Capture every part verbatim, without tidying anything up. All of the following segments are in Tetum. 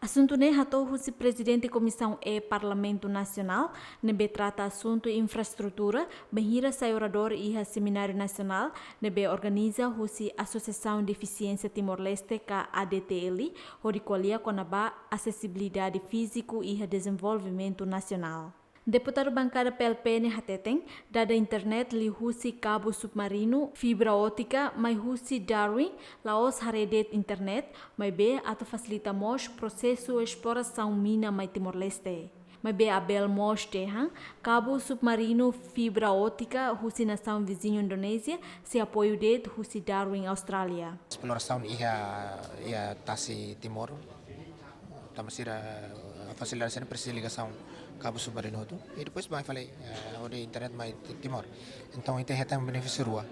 Asuntu ne'e hato'o husi Prezidente Komisaun E Parlamentu Nasionál, ne'ebé trata asuntu infraestrutura, bainhira sai oradór iha semináriu nasionál, ne'ebé organiza husi Asosiasaun Defisiénsia Timor-Leste ka A D T L, hodi ko'alia kona-ba asesibilidade fíziku iha dezenvolvimentu nasionál. Deputadu bankada P L P ne'e hateten, dada internet liuhusi kabu submarinu fibra ótika mai husi Darwin, la'ós haree de'it internet, maibé atu fasilita mós prosesu esplorasaun mina mai Timor-Leste. Maibé Abel mós dehan, kabu submarinu fibra ótika husi nasaun viziñu Indonézia, sei apoiu de'it husi Darwin Austrália. Esplorasaun iha, iha tasi Timor, tanba sira, eh, fasilidade sira presiza ligasaun kabu submarinu hotu. I depois mai fali, eh, hodi internet mai Ti-, Timor. Entaun, ita hetan benefísiu rua.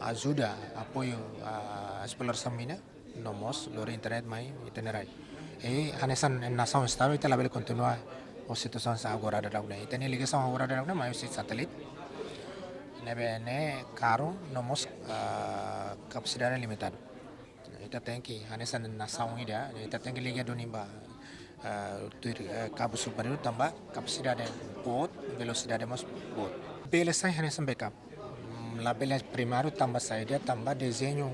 Ajuda, apoiu, a esplorasaun mina, no mós lori internet mai ita-nia rai. I hanesan nasaun Estadu, ita labele kontinua ho situasaun hanesan agora daudaun ne'e. Ita-nia ligasaun agora daudaun ne'e mai husi satelite. Ne'ebé ne'e karu, no mós, ah, kapasidade limitadu. Ita tenke, hanesan nasaun ida, ita tenke liga duni ba, ah, tuir, eh, kabu submarinu tanba kapasidade boot, velosidade mós boot. Bele sai hanesan backup. Mm, labele primáriu tanba saida, tanba dezeñu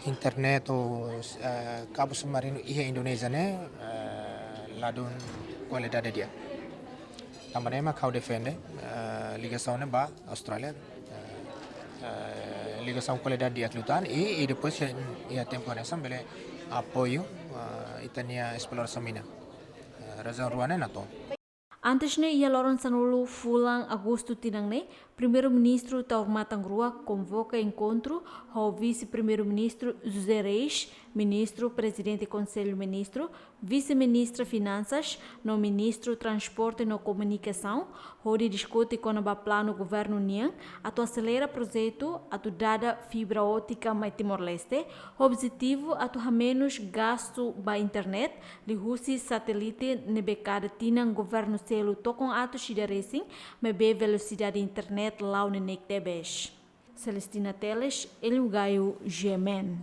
internet ou, eh, kabu submarinu iha Indonézia ne'e, eh, ladún kualidade di'ak. Tanba ne'e mak ha'u defende, eh, ligasaun ne'e ba Austrália, eh, eh, ligasaun kualidade di'ak liután, i, i depois iha, iha tempu hanesan bele apoiu, eh, ita-nia esplorasaun mina. Eh, razaun rua ne'e natoon. Antes ne'e, iha loron sanulu fulan Agostu tinan ne'e, Primeiru-Ministru Taur Matan Ruak konvoka enkontru ho Vise-Primeiru-Ministru José Reis, Ministru Prezidente Konsellu Ministru, Vise-Ministra Finansas, no Ministru Transporte no Komunikasaun, hodi diskute kona-ba planu governu nian atu aselera projetu atu dada fibra ótika mai Timor-Leste, ho objetivu atu hamenus gastu ba internet, liuhusi satelite ne'ebé kada tinan governu selu tokon atus ida resin, maibé velosidade internet la'o neineik tebes. Celestina Teles, Hélio Gaio, G M N.